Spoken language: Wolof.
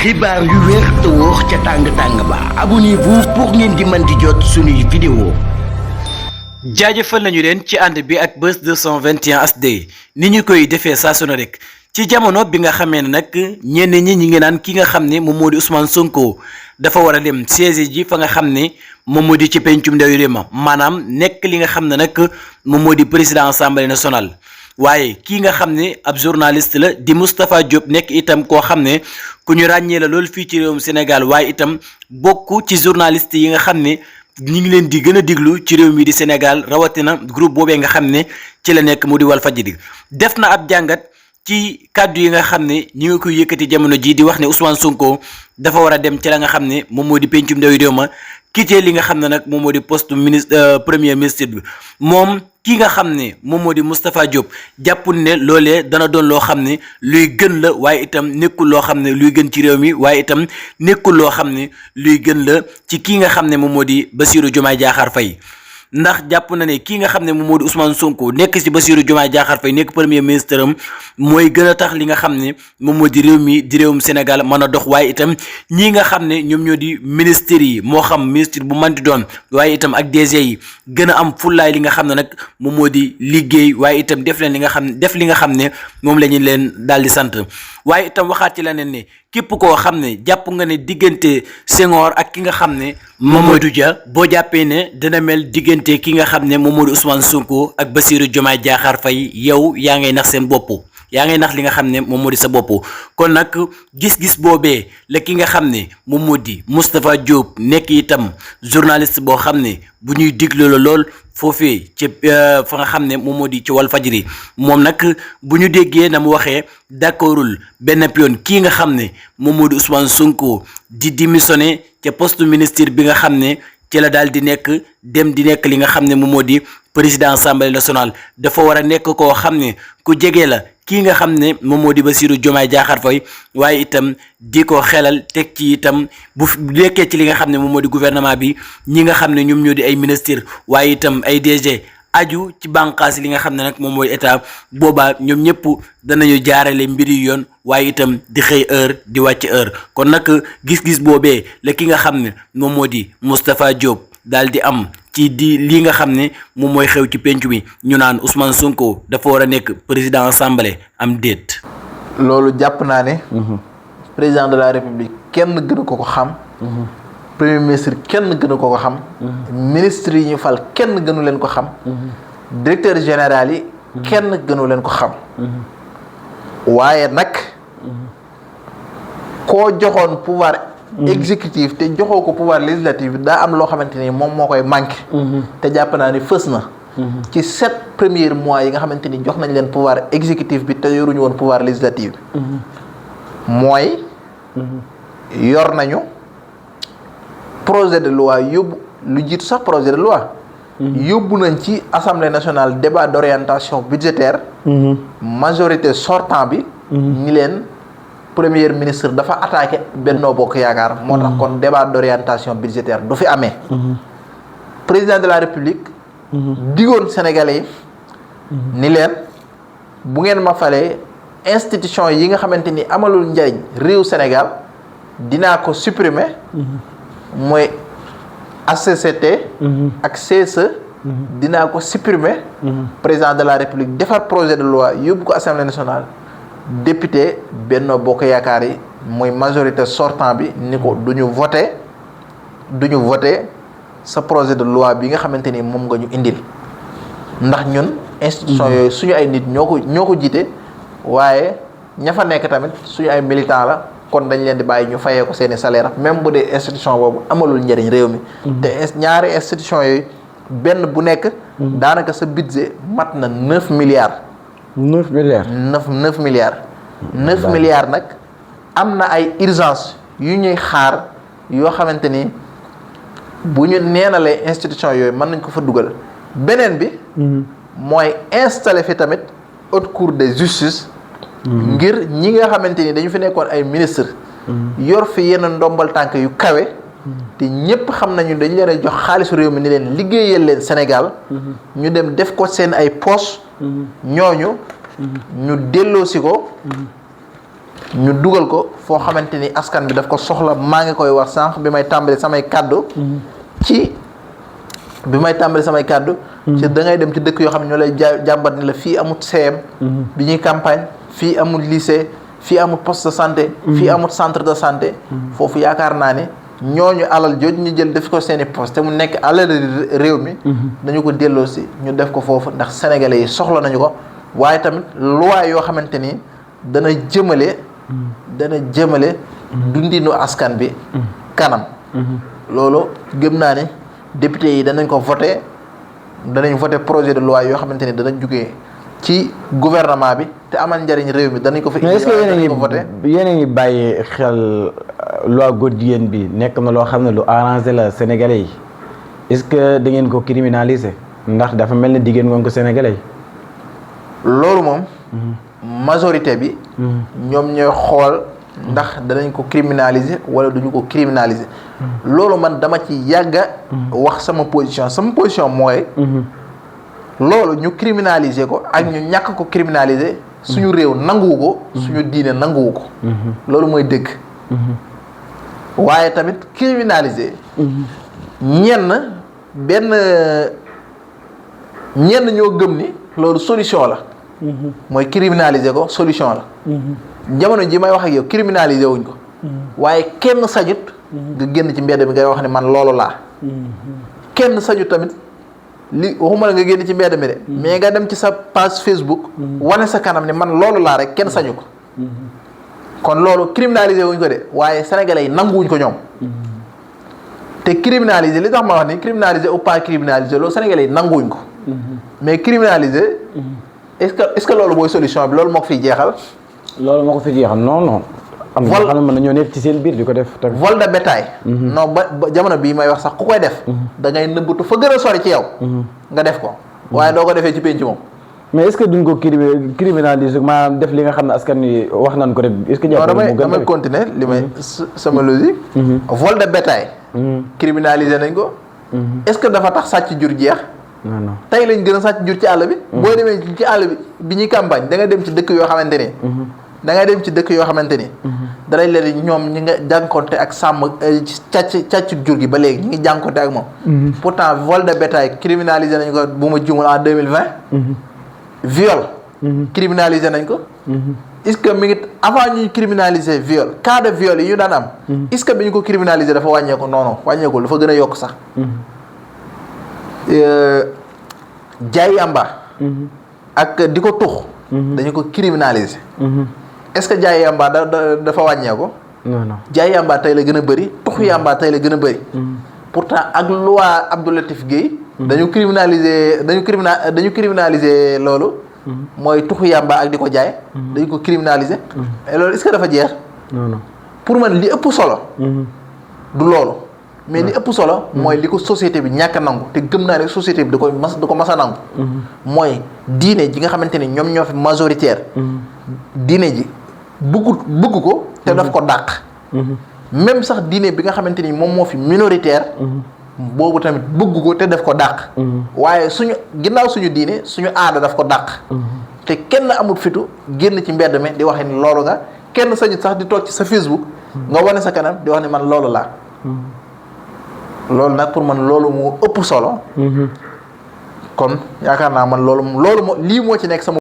xibaar yu wér te wóor ca tàng-tàng ba abonnez-vous pour ngeen di mën di jot suñuy vidéo. jaajëfal nañu leen ci ànd bi ak Buzz 221 HD ni ñu koy defee saa su ne rek ci jamono bi nga xamee ne nag ñenn ñi ñi ngi naan ki nga xam ne moom moo di Ousmane Sonko dafa war a dem siège ji fa nga xam ne moom moo di ci pencum ndawi réew ma maanaam nekk li nga xam ne nag moom moo di président assemblée nationale. waaye kii nga xam ne ab journaliste la di Moustapha Diop nekk itam koo xam ne ku ñu ràññee la loolu fii ci réewum Sénégal waaye itam bokk ci journaliste yi nga xam ne ñi ngi leen di gën a diglu ci réew mi di Sénégal rawatina groupe boobee nga xam ne ci la nekk mu di Walfadjri def na ab jàngat ci kàddu yi nga xam ne ñi ngi koy yëkkati jamono ji di wax ne Ousmane Sonko dafa war a dem ci la nga xam ne moom moo di pencum ndawi réew ma quitté li nga xam ne nag moom moo di poste ministre premier ministre bi moom ki nga xam ne moom moo di Moustapha Diop jàppul ne loolee dana doon loo xam ne luy gën la waaye itam nekkul loo xam ne luy gën ci réew mi waaye itam nekkul loo xam ne luy gën la ci kii nga xam ne moom moo di Bassirou Diomaye Diakhar Faye ndax jàpp na ne kii nga xam ne moom moo di Ousmane Sonko nekk ci Bassirou Diomaye Diakhar Faye nekk premier ministre am mooy gën a tax li nga xam ne moom moo di réew mi di réewum Sénégal mën a dox waaye itam ñii nga xam ne ñoom ñoo di ministres yi moo xam ministre bu manti doon waaye itam ak DG yi gën a am fullaay li nga xam ne nag moom moo di liggéey waaye itam def li nga xam ne moom la ñu leen daal di sant waaye itam waxaat ci leneen ne képp koo xam ne jàpp nga ne diggante Senghor ak ki nga xam ne Mamadou Dia boo jàppee ne dina mel diggante ki nga xam ne moom moo di Ousmane Sonko ak Bassirou Diomaye Diakhar Faye yow yaa ngay nax seen bopp yaa ngay nax li nga xam ne moom moo di sa bopp kon nag gis-gis boobee la ki nga xam ne moom moo di Moustapha Diop nekk itam journaliste boo xam ne bu ñuy diglu la lool foofee ci fa nga xam ne moom moo di ci Walfadjri moom nag bu ñu déggee na mu waxee d'accordul benn pion kii nga xam ne moom moo di Ousmane Sonko di démissionné ca poste ministre bi nga xam ne ci la daal di nekk dem di nekk li nga xam ne moom moo di président assemblée nationale dafa war a nekk koo xam ne ku jege la kii nga xam ne moom moo di Bassirou Diomaye Diakhar Faye waaye itam di ko xelal teg ci itam bu nekkee ci li nga xam ne moom moo di gouvernement bi ñi nga xam ne ñoom ñoo di ay ministre waaye itam ay DG aju ci bànqaas li nga xam ne nag moom mooy état boobaa ñoom ñëpp danañu jaarale mbiri yoon waaye itam di xëy heure di wàcc heure kon nag gis-gis boobee la ki nga xam ne moom moo di Moustapha Diop daal di am ci di li nga xam ne moom mooy xew ci penc mi ñu naan Ousmane Sonko dafa war a nekk président assemblée am déet. loolu jàpp naa ne. président de la république kenn gënu ko xam. premier ministre kenn gënu ko xam. ministre yi ñu fal kenn gënu leen ko xam. directeur général yi. kenn gënu leen ko xam. waaye nag. koo joxoon pouvoir exécutif te joxoo ko pouvoir législatif daa am loo xamante ni moom moo koy manqué. te jàpp naa ni fës na. ci 7 premiers mois yi nga xamante ni jox nañ leen pouvoir exécutif bi te yoruñu woon pouvoir législatif bi. mooy. yor nañu. projet de loi yóbbu lu jiitu sax projet de loi. yóbbu nañ ci assemblée nationale débat d'orientation budgétaire. majorité sortant bi. ni leen premier ministre dafa attaqué Benno Bokk Yaakaar. moo tax kon débat d'orientation budgétaire du fi amee. président de la république. digoon sénégalais yi. ni leen bu ngeen ma falee institution yi nga xamante ni amalul njariñ réew Sénégal dinaa ko supprimer. mooy HCCT ak CSE dinaa ko supprimer. président de la république defar projet de loi yóbbu ko assemblée nationale député Benno Bokk Yaakaar yi mooy majorité sortant bi ni ko duñu voté sa projet de loi bi nga xamante ni moom nga ñu indil ndax ñun institution yooyu suñu ay nit ñoo ko jiite waaye ña fa nekk tamit suñu ay militant la kon dañ leen di bàyyi ñu fayee ko seeni salaire même bu dee institution boobu amalul njëriñ réew mi. te ñaari institution yooyu benn bu nekk. daanaka sa budget mat na 9 milliards. 9 milliards. 9 milliards. 9 milliards nag am na ay urgence yu ñuy xaar yoo xamante ni bu ñu neenalee institution yooyu mën nañ ko fa dugal beneen bi. mooy installer fi tamit haute cour de justice. ngir ñi nga xamante ni dañu fi nekkoon ay ministre yor fi yenn ndombal tànk yu kawe. te ñëpp xam nañu dañ leen a jox xaalisu réew mi ni leen liggéeyal leen Sénégal. ñu dem def ko seen ay poche. ñooñu. ñu delloosi ko. ñu dugal ko foo xamante ni askan bi daf ko soxla. maa ngi koy wax sànq bi may tàmbali samay kàddu ci da ngay dem ci dëkk yoo xam ne ñoo lay jàmbat ni la fii amut CM bi ñuy campagne, fii amul lycée, fii amul poste de santé, fii amul centre de santé. foofu yaakaar naa ne ñooñu alal jooju ñu jël def ko seeni poste te mu nekk alal réew mi dañu ko delloo si ñu def ko foofu ndax sénégalais yi soxla nañu ko. waaye tamit loi yoo xamante ni dana jëmale dundinu askan bi kanam. loolu gëm naa ne député yi danañ ko voté projet de loi yoo xamante ni danañ jugee ci gouvernement bi te amal njariñ réew mi danañ ko fa. mais est-ce que yéen a ngi bàyyi xel loi góor jigéen bi nekk na loo xam ne lu arrangé la sénégalais yi est-ce que da ngeen ko criminaliser ndax dafa mel ne diggéen ngoon ko sénégalais yi. loolu moom majorité bi ñoom ñooy xool ndax danañ ko criminaliser wala duñu ko criminaliser. loolu man dama ci yàgga wax sama position mooy loolu ñu criminaliser ko ak ñu ñàkk ko criminaliser suñu réew nanguwu ko suñu diine nanguwu ko. loolu mooy dëgg. waaye tamit criminaliser ñenn ñoo gëm ni loolu solution la. mooy criminaliser ko solution la. jamono ji may wax ak yow criminaliser wuñ ko. waaye kenn sañut nga génn ci mbedd mi ngay wax ne man loolu laa. kenn sañut tamit li waxuma la nga génn ci mbedd mi de. mais nga dem ci sa page Facebook. wane sa kanam ne man loolu laa rek kenn sañu ko. kon loolu criminaliser wuñ ko de waaye sénégalais yi nanguwuñ ko ñoom. te criminaliser li tax ma wax ni criminaliser ou pas criminaliser loolu sénégalais yi nanguwuñ ko. mais criminaliser. est-ce que loolu mooy solution bi loolu moo ko fiy jeexal. non. am na xam ne mën nañoo nekk ci seen biir di ko def tamit. vol de bétail. non ba jamono bii may wax sax ku koy def. da ngay nëbbatu fa gën a sori ci yow. nga def ko waaye doo ko defee ci penc moom. mais est-ce que duñ ko criminaliser maanaam def li nga xam ne askan wi wax nañ ko rek est-ce que. damay continuer li may sama logique. vol de bétail. criminaliser nañ ko. est-ce que dafa tax sàcc jur jeex. non tey lañ gën a sàcc jur ci àll bi. boo demee ci àll bi ñuy campagne da nga dem ci dëkk yoo xamante ni. dalay leen ñoom ñi nga jànkonte ak sàmm càcc jur gi ba léegi ñi ngi jànkonte ak moom. pourtant vol de bétail criminalisé nañ ko bu ma juumul en 2020. viol. criminalisé nañ ko. est-ce que mi ngi avant ñuy criminaliser viol cas de viol yi ñu daan am. est-ce que bi ñu ko criminaliser dafa wàññeeku non wàññeekul dafa gën a yokk sax. jaay yàmba. ak di ko tux. dañu ko criminaliser. est-ce que jaay yàmba dafa wàññeeku. non jaay yàmba tey la gën a bëri tux yàmba tey la gën a bëri. pourtant ak loi Abdou Latif Guèye. dañu criminaliser loolu. mooy tuxu yàmba ak di ko jaay. dañu ko criminaliser. et loolu est-ce que dafa jeex. non pour man li ëpp solo. du loolu. mais li ëpp solo. mooy li ko société bi ñàkk a nangu te gëm naa ne société bi du ko mas a nangu. mooy diine ji nga xamante ni ñoom ñoo fi majoritaire. diine ji bëgg ko te daf ko dàq. même sax diine bi nga xamante ni moom moo fi minoritaire. boobu tamit bëgg ko te daf ko dàq. waaye ginnaaw suñu diine suñu aada daf ko dàq. te kenn amul fitu génn ci mbedd mi di wax ni loolu nga kenn sañut sax di toog ci sa Facebook. nga wane sa kanam di wax ni man loolu laa. loolu nag pour man loolu moo ëpp solo. kon yaakaar naa man loolu lii moo ci nekk sama.